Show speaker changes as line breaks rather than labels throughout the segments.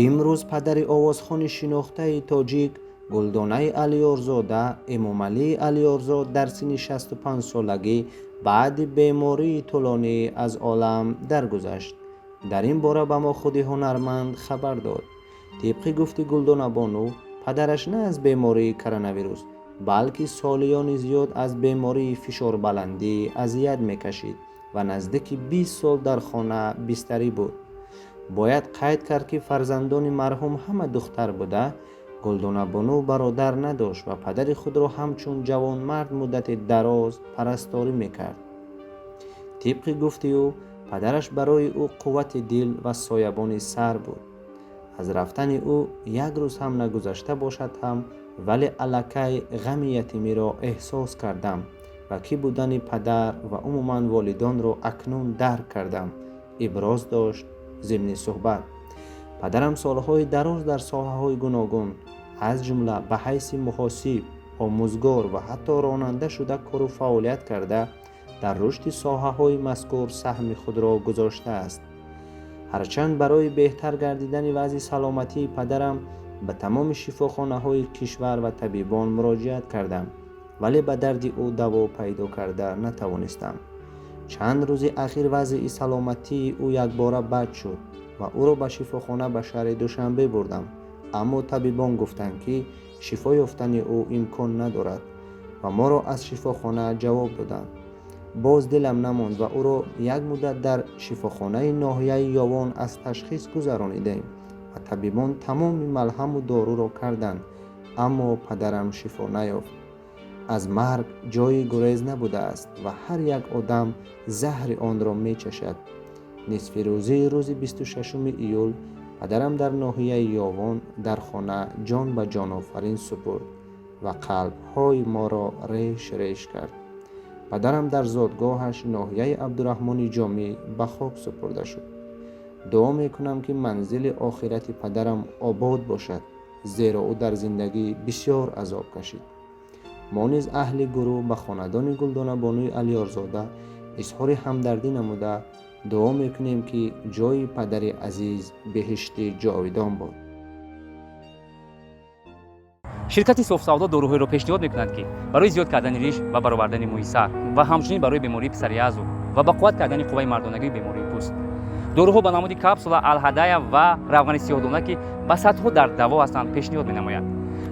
Имрӯз падари овозхони шинохтаи тоҷик Гулдонаи Алиёрзода, Эмомалии Алиёрзод, дар синни 65 солагӣ баъди бемории тӯлонӣ аз олам даргузашт. Дар ин бора ба мо худи ҳунарманд хабар дод. Тибқи гуфти Гулдонабону, падараш на аз бемории коронавирус, балки солиёни зиёд аз бемории фишорбаландӣ азият мекашид ва наздики 20 сол дар хона бистарӣ буд. Бояд қайд кард, ки фарзандони марҳум ҳама духтар буда, Гулдонабону бародар надошт ва падари худро ҳамчун ҷавонмард муддати дароз парасторӣ мекард. Тибқи гуфти ӯ, падараш барои ӯ қуввати дил ва соябони сар буд. Аз рафтани ӯ як рӯз ҳам нагузашта бошад ҳам, вале аллакай ғами ятимиро эҳсос кардам ва кӣ будани падар ва умуман волидонро акнун дарк кардам, иброз дошт зимни суҳбат. Падарам солҳои дароз дар соҳаҳои гуногун, аз ҷумла ба ҳайси муҳосиб, омӯзгор ва ҳатто ронанда шуда кору фаъолият карда, дар рушди соҳаҳои мазкур саҳми худро гузоштааст. Ҳарчанд барои беҳтар гардидани вазъи саломатии падарам ба тамоми шифохонаҳои кишвар ва табибон муроҷиат кардам, вале ба дарди ӯ даво пайдо карда натавонистам. Чанд рӯзи ахир вазъи саломатии ӯ якбора бад шуд ва ӯро ба шифохона ба шаҳри Душанбе бурдам, аммо табибон гуфтанд, ки шифо ёфтани ӯ имкон надорад ва моро аз шифохона ҷавоб доданд. Боз дилам намонд ва ӯро як муддат дар шифохонаи ноҳияи Ёвон аз ташхис гузаронидем ва табибон тамоми малҳаму доруро карданд, аммо падарам шифо наёфт. Аз марг ҷойи гурез набудааст ва ҳар як одам заҳри онро мечашад. Нисфирӯзии рӯзи 26 июл падарам дар ноҳияи Ёвон дар хона ҷон ба ҷонофарин супурд ва қалбҳои моро реш реш кард. Падарам дар зодгоҳаш, ноҳияи Абдураҳмони Ҷомӣ, ба хок супурда шуд. Дуо мекунам, ки манзили охирати падарам обод бошад, зеро ӯ дар зиндагӣ бисёр азоб кашид. Мо низ, аҳли гурӯҳ, ба хонадони Гулдонабонуи Алиёрзода изҳори ҳамдардӣ намуда, дуо мекунем, ки ҷойи падари азиз беҳишти ҷовидон бод.
Ширкати Софсавдо доруҳоеро пешниҳод мекунад, ки барои зиёд кардани риш ва баровардани мӯи сар ва ҳамчунин барои бемории псориазу ва ба қувват кардани қувваи мардонагии бемории пӯст. Доруҳо ба намуди капсула, алҳадая ва равғани сиёҳдона, ки ба садҳо дард даво ҳастанд, пешниҳод менамояд.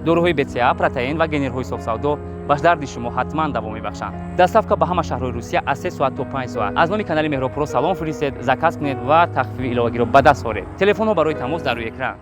Доруҳои БЦА, протеин ва генерҳои Софсавдо ба дарди шумо ҳатман даво мебахшанд. Доставка ба ҳама шаҳрҳои Русия аз 3 соат то 5 соат. Аз номи канали Меҳробпуро салом фиристед, заказ кунед ва тахфифи иловагиро ба даст оред. Телефонҳо барои тамос дар рӯи экран.